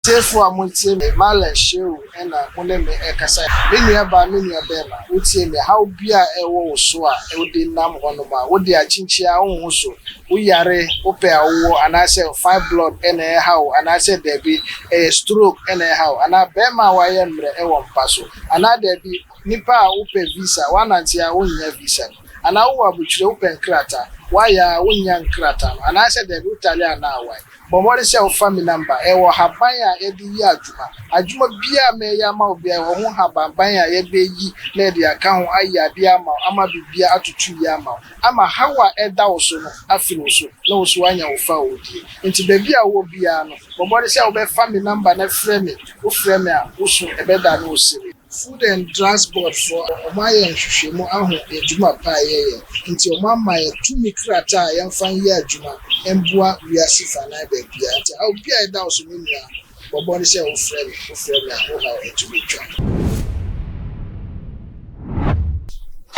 Atiefo a motie me, Marlon Shehu na mo ne me rekasa. Me nua baa, me nua barima, wotie me a, haw bi a ɛwɔ wo so a wode nam hɔnom a, wode akyinkyin a wonhu so, woyare, wopɛ a wowɔ, anaasɛ fibroid na ɛrehaw wo, anaasɛ dabi, ɛyɛ stroke na ɛrehaw wo, anaa barima a wayɛ mmerɛ wɔ mpa so, anaa dabi, nipa a wopɛ visa, woanante a wonnya visa no, anaa wowɔ abotire, wopɛ nkrataa, woayɛ a wonnya nkrataa no, anaasɛ dabi, wotale anaa awae. Bɔ mmɔden sɛ wofa me number. Ɛwɔ haban a yɛde yɛ adwuma. Adwuma biara a mɛyɛ ama wo biara, ɛwɔ ho habanban a yɛbɛyi na yɛde aka ho ayɛ adeɛ ama wo ama biribiara atoto yie ama wo, ama haw a ɛda wo so no afiri wo so na wo nso woanya wo fawodie. Nti baabi a wowɔ biara no, bɔ mmɔden sɛ wobɛfa me number na frɛ me. Wofrɛ me a, wo so ɛbɛdane wo sereɛ. Food and Drugs Board foɔ wɔn ayɛ nhwehwɛmu ahu adwuma pa a yɛyɛ nti wɔn ama yɛn tumi krataa a yɛnfa nyɛ adwuma mboa wiase fanan baabiara nti haw biara a ɛda wo so me nua bɔ mmɔden sɛ wo frɛ me, wo frɛ me a wo haw atumi twa.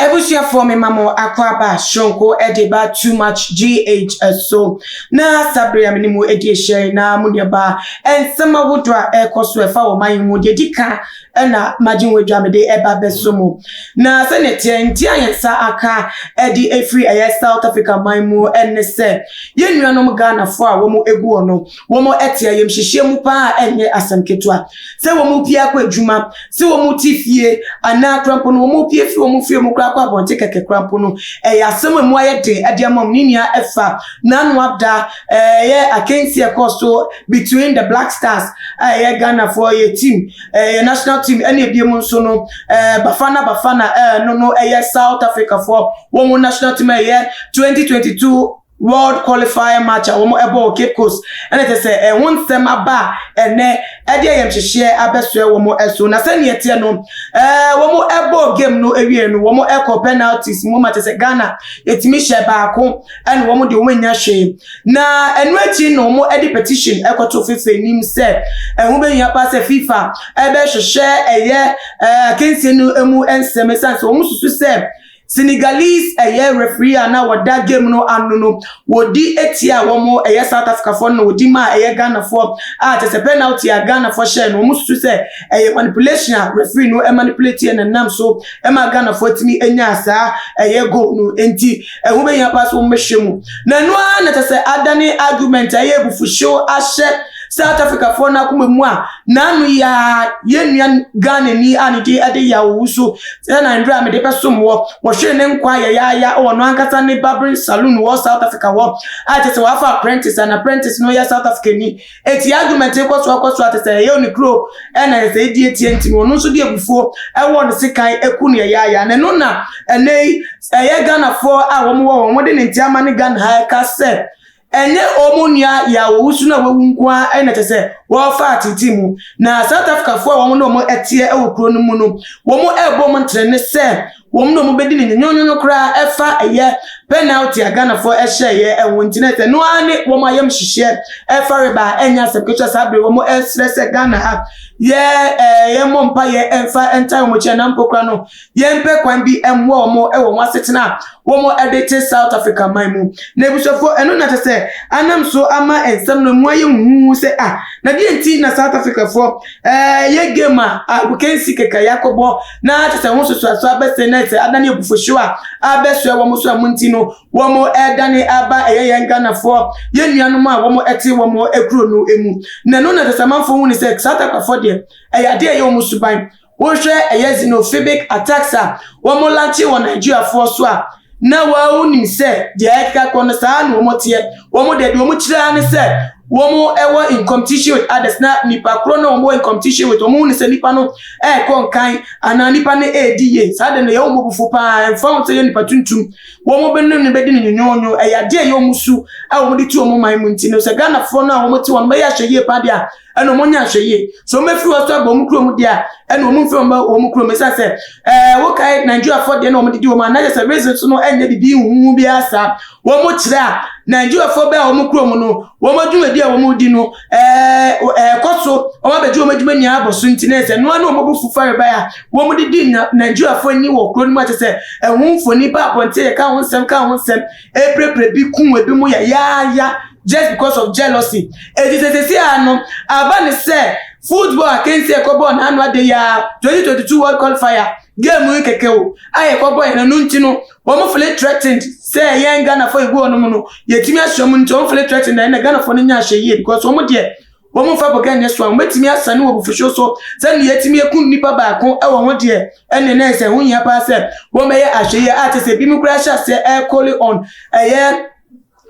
Abusuafoɔ me ma mo akwaaba soronko de ba too much GH so na saa bere a me ne mo adi ahyia yi na mo nuabaa nsɛm ahodoɔ a ɛrekɔ so ɛfa wɔ man yi ho deɛ di ka ɛna magye ho adwa mede ɛba bɛso mo na sɛdeɛ teɛ nti a yɛn nsa aka ɛde ɛfiri ɛyɛ South Africa man mu ɛne sɛ yɛn nuanom Ghanafoɔ a wɔn egu hɔ no wɔn ɛte ayamhyehyeɛ mu paa ɛnyɛ asɛm ketewa sɛ wɔn pie akɔ adwuma sɛ wɔn te fie anaa koraa mpo no wɔn pie fi wɔn fie mu koraa kɔ abɔnten kɛkɛ koraa mpo no ɛyɛ asɛm a emu ayɛ den ɛde ama wɔn ne nua ɛfa n'ano ada ɛyɛ akansi ɛkɔ so between the Black Stars a ɛyɛ Ghanafoɔ yɛ team ɛyɛ national team ɛne ebien mu nso no ɛɛ Bafana Bafana ɛɛ no no ɛyɛ South Africafoɔ wɔn national team ɛyɛ 2022 World Qualifier match a wɔn ɛbɔ wɔ Cape Coast ɛna kyerɛ sɛ ɛho nsɛm aba a ɛnɛ ɛde ayamhyehyeɛ abɛsoɛ wɔn ɛso na sɛnea ɛteɛ no ɛɛ wɔn ɛbɔ game no awie no wɔn ɛkɔ penalties mu ma kyerɛ sɛ Ghana ɛtumi hyɛ baako ɛna wɔn de wɔn anya hwee na ɛno akyi na wɔn ɛde petition ɛkɔto FIFA anim sɛ ɛho bɛhia paa sɛ FIFA ɛbɛhwehwɛ ɛyɛ ɛɛ akansie no mu nsɛm ɛsiane sɛ wɔn susu sɛ Senegalese ɛyɛ referee a na wɔda game no ano no wɔdi etia wɔn ɛyɛ South Africafoɔ no na wɔdi maa ɛyɛ Ghanafoɔ a kyerɛ sɛ penalty a Ghanafoɔ hyɛɛ no wɔn susu sɛ ɛyɛ manipulation a referee no manipulate yɛ na nam so ɛma Ghanafoɔ tumi nyaa saa ɛyɛ goal no nti ɛho bɛhia paa sɛ wɔn bɛhwɛ mu na ɛno ara na kyerɛ sɛ adane argument a ɛyɛ abufuhyew ahyɛ South Africafoɔ no akoma mu a n'ano yi ara yɛn nua Ghanani a ne din de Yaw Owusu sɛ na mmerɛ a mede bɛsom wɔ wɔhwere ne nkwa yayaaya wɔ ɔno ankasa ne barbering saloon wɔ South Africa hɔ a kyerɛ sɛ wafa apprentice and apprentice no yɛ South Africani eti argument kɔ so akɔ so a kyerɛ sɛ ɛyɛ ne kuro ɛna ɛsɛ edi etie nti no ɔno nso de abufuo ɛwɔ ne sekan eku no yayaaya na ɛno na ɛnɛ yi ɛyɛ Ghanafoɔ a wɔn wɔ wɔn de ne nti ama ne Ghana ha ɛka sɛ Ɛnyɛ wɔn nua Yaw Owusu no a wawu nko ara na ɛsɛ sɛ wɔfa ateetee mu. Na South Africafoɔ a wɔn ne wɔn teɛ wɔ kuro no mu no, wɔrebɔ wɔn ntrɛne sɛ wɔn ne wɔn bɛdi no nwonwonwono koraa ɛfa ɛyɛ penalty a Ghanafoɔ hyɛeɛ ho nti na ɛsɛ no ara ne wɔn ayamhyehyeɛ ɛfa reba a ɛnyɛ asɛm ketewa saa bere wɔn ɛresrɛ sɛ Ghana ha yɛ ɛɛ yɛmmɔ mpaeɛ ɛmfa ntae wɔn akyi anaa mpo koraa no yɛmpɛ kwan bi mmoa wɔn wɔ wɔn asetena a wɔde te South Africa man mu. Na abusuafoɔ, ɛno na kyɛ sɛ anam so ama nsɛm no mu ayɛ huhuhu sɛ ah, na deɛ nti na South Africafoɔ ɛɛ yɛ game a agokansi kɛkɛ yɛakɔbɔ na kyɛ sɛ ho sosoaso abɛsɛ na sɛ adane abufuhyew a abɛsoɛ wɔn so a mu nti no wɔn ɛredane aba ɛyɛ yɛn Ghanafoɔ yɛn nuanom a wɔn ɛte wɔn kuro no mu. Na ɛno na kyɛ sɛ amanfoɔ hu ne sɛ South Africafoɔ deɛ ɛyɛ adeɛ a ɛyɛ wɔn suban. Wohwɛ ɛyɛ xenophobic attacks a wɔn lanche wɔ Nigeriafoɔ so a, na waa wonim sɛ deɛ ɛkeka kɔ no saa na wɔn teɛ. Wɔn deɛ deɛ wɔn kyerɛ ara ne sɛ wɔn ɛwɔ in competition with others na nipa korɔ na wɔn wɔ in competition with wɔn hu ne sɛ nipa no ɛrekɔ nkan anaa nipa no ɛredi yie. Saa deɛ no ɛyɛ wɔn abufuo paa ɛmfa ho sɛ yɛ nipa tuntum wɔn bɛnom no bɛdi no nwonwonwo ɛyɛ adeɛ a ɛyɛ wɔn su a wɔn de tu wɔn man mu nti no sɛ Ghanafoɔ no a wɔn te hɔ no bɛyɛ ahwɛyie paa deɛ a ɛna wɔn nyɛ ahwɛyie so wɔn bɛfiri hɔ so aba wɔn kurom deɛ a ɛna wɔn mfiri wɔn ba wɔn kurom ɛsiane sɛ ɛɛ wokae Nigeriafoɔ deɛ na wɔn didi wɔn a na kyerɛ sɛ reason so no ɛnyɛ bibi huhu biara saa wɔn kyerɛ a Nigeriafoɔ bɛɛ wɔn kurom no wɔn adwumadi a wɔn di no ɛɛ ɛɛkɔ so wɔn abɛgye wɔn adwuma nyinaa abɔ so nti na ɛsɛ noa na wɔn abu fufa reba a wɔn didi na Nigeriafoɔ ani wɔ kuro no mu akyɛ sɛ ɛho mfoni ba abɔnten yɛ ka ho nsɛm ka ho nsɛm epirepire bi kum ebi mu yɛ yaaya. just because of jealousy. Eti sɛ sɛsi a no aba ne sɛ football akansi ɛkɔbɔɔ n'ano ade yi a, 2022 World Qualifier game yi kɛkɛ o a yɛkɔbɔ yɛn no nti no, wɔn feel threatened sɛ yɛn Ghanafoɔ egu hɔ nom no yɛtumi ahyɛ wɔn, nti wɔn feel threatened na ɛna Ghanafoɔ no nya ahyɛ yie, because wɔn deɛ wɔn mfa bɔkɛ nyɛ so a wɔbɛtumi asane wɔ bufuhyew so sɛnea yɛtumi ekum nipa baako ɛwɔ ho deɛ. Ɛne ne sɛ ho hia paa sɛ wɔn bɛyɛ ahwɛ yie a kyerɛ sɛ ebi mu koraa hyɛ aseɛ ɛrecall on ɛyɛ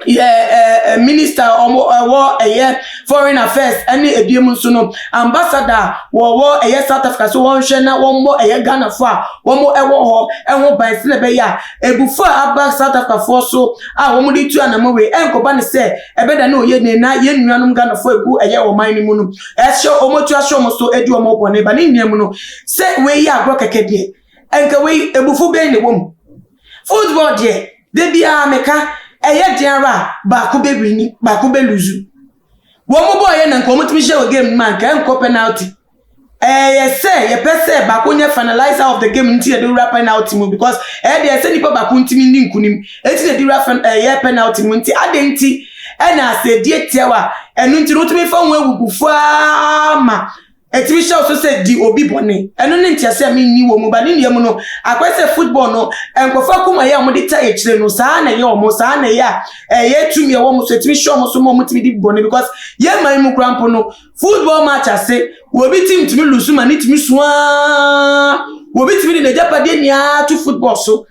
yɛ ɛɛ minister ɔmo ɛwɔ ɛyɛ foreign affairs, ɛne ebiem nso no ambassador wɔwɔ ɛyɛ South Africa so, wɔnhwɛ na wɔmmɔ ɛyɛ Ghanafoɔ a wɔn ɛwɔ hɔ ɛho ban, sɛ ɛbɛyɛ a ebufu a aba South Africa foɔ so a wɔn de tu anamɔ wei ɛnkɔba ne sɛ ɛbɛda ne oyɛ ne na yɛn nuanom Ghanafoɔ egu ɛyɛ ɔman no mu no ɛhyɛ wɔn tu ahyɛ wɔn so edi wɔn bɔne ba. Ne nua mu no sɛ wei yɛ agorɔ kɛkɛ deɛ, ɛnka wei ebufu bɛn na ɛwɔ mu? Football deɛ, de biara meka, ɛyɛ den ara a baako bɛ win, baako bɛ lose. Wɔn mo bɔɔ yɛ na nka wɔn tumi hyɛ wɔ game no mu a, nka ɛnkɔ penalty. Ɛyɛ sɛ yɛpɛ sɛ baako nyɛ finalizer of the game nti yɛde wura penalty mu, because ɛyɛ deɛ sɛ nipa baako ntumi ndi nkunim eti na yɛde wura ɛyɛ penalty mu. Nti ade nti ɛna asɛdie tiɛw a ɛno nti no wotumi fa ho ewu bufuaa ma ɛtumi hyɛ wo so sɛ di obi bɔne. Ɛno ne ntease a menni wɔ mu ba. Ne nua mu no akɔyɛ sɛ football no nkurɔfoɔ akoma yɛ a wɔde ta akyire no saa na ɛyɛ wɔn saa na ɛyɛ a ɛyɛ tumi ɛwɔ mo so, ɛtumi hyɛ wɔn so ma wɔn tumi di bɔne, because yɛn man mu kura mpo no, football match ase, obi team tumi lose ma ne tumi suaa, obi tumi de n'agyapadeɛ nyinaa to football so,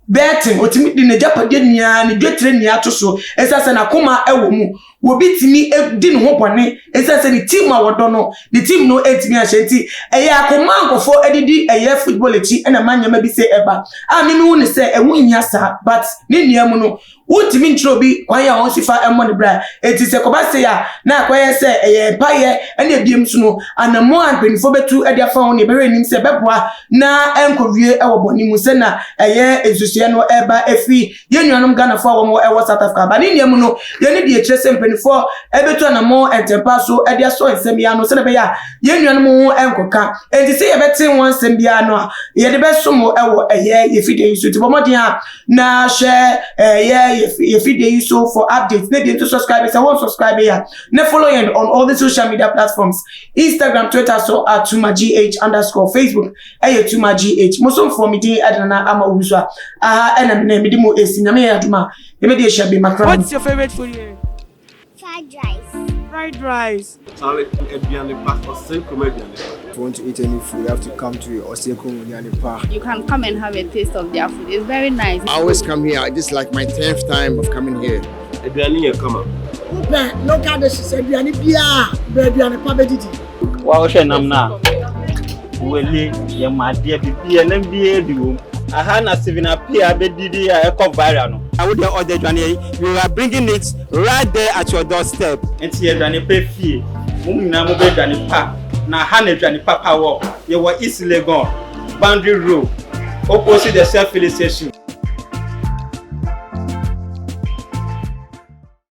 betting, otumi de n'agyapadeɛ nyinaa, ne dwetire nyinaa to so, ɛsiane sɛ n'akoma ɛwɔ mu. Obi tumi di ne ho bɔne ɛsiane sɛ ne team a wɔdɔ no, ne team no ɛntumi ahyɛ. Nti ɛyɛ akoma nkɔfoɔ ɛdidi ɛyɛ football akyi ɛna ma nneɛma bi sɛ ɛba a mimi hu ne sɛ ɛho nhia saa. But ne nua mu no, wontumi nkyerɛ obi kwan a wɔn si fa ɛmmɔ ne bra. Eti sɛ kɔba se a na akɔyɛ sɛ ɛyɛ mpaeɛ, ɛne ebiem so no anammo a mpanyinfoɔ bɛtu ɛde afa ho ne ɛbɛhwɛ anim sɛ ɛbɛboa na ɛnkɔwie ɛwɔ bɔne mu, sɛ na ɛyɛ nsusuɛ no ɛba efi yɛn nuanom Ghanafoɔ a wɔn ɛwɔ South Africa ba. Ne nua mu no, yɛn deɛ kyerɛ sɛ mpanyinfoɔ ɛbɛtu anammo ntɛmpa so ɛde asɔ nsɛm yi ano, sɛdeɛ ɛbɛyɛ a yɛn nuanom ho ɛnkɔka. Eti sɛ yɛbɛte wɔn nsɛm biara no a, yɛde bɛsom ɛwɔ ɛyɛ yɛfidie yi so. Nti bɔ mmɔden a na hwɛ ɛyɛ yɛfidie yi so for updates, na bi nso subscribe sɛ wɔn subscribe yɛ, na follow yɛn on all the social media platforms: Instagram, Twitter so at tumagh_, Facebook ɛyɛ Tuma GH. Mosomfoɔ, me din ɛde Ama Owu so a aha ɛna me na mede mu esi. Nyame yɛ adwuma a yɛbɛde ahyia bi makra. What's your favorite food here? Fried rice. Fried rice. Charlie, aduane pa, Oseikrom aduane pa. If you want to eat any food, you have to come to Oseikrom Aduane Pa. You can come and have a taste of their food. It's very nice. I always come here. This is like my 10th time of coming here. Aduane yɛ kama. Wopɛ local dishes, aduane biara, brɛ aduane pa bɛdidi. Wa wohwɛ nam no a wele yɛma adeɛ biribi ɛnam biara bi wɔ mu aha na Stephen Appiah bɛdidi a ɛkɔ viral no. Na wo deɛ ɔde aduane yi, we are bringing it right there at your doorstep. Nti aduane pa fie mo nyinaa mo bɛ aduane pa na ha na aduane papa wɔ. Yɛwɔ East Legon, Boundary Road, opposite the Shell filling station.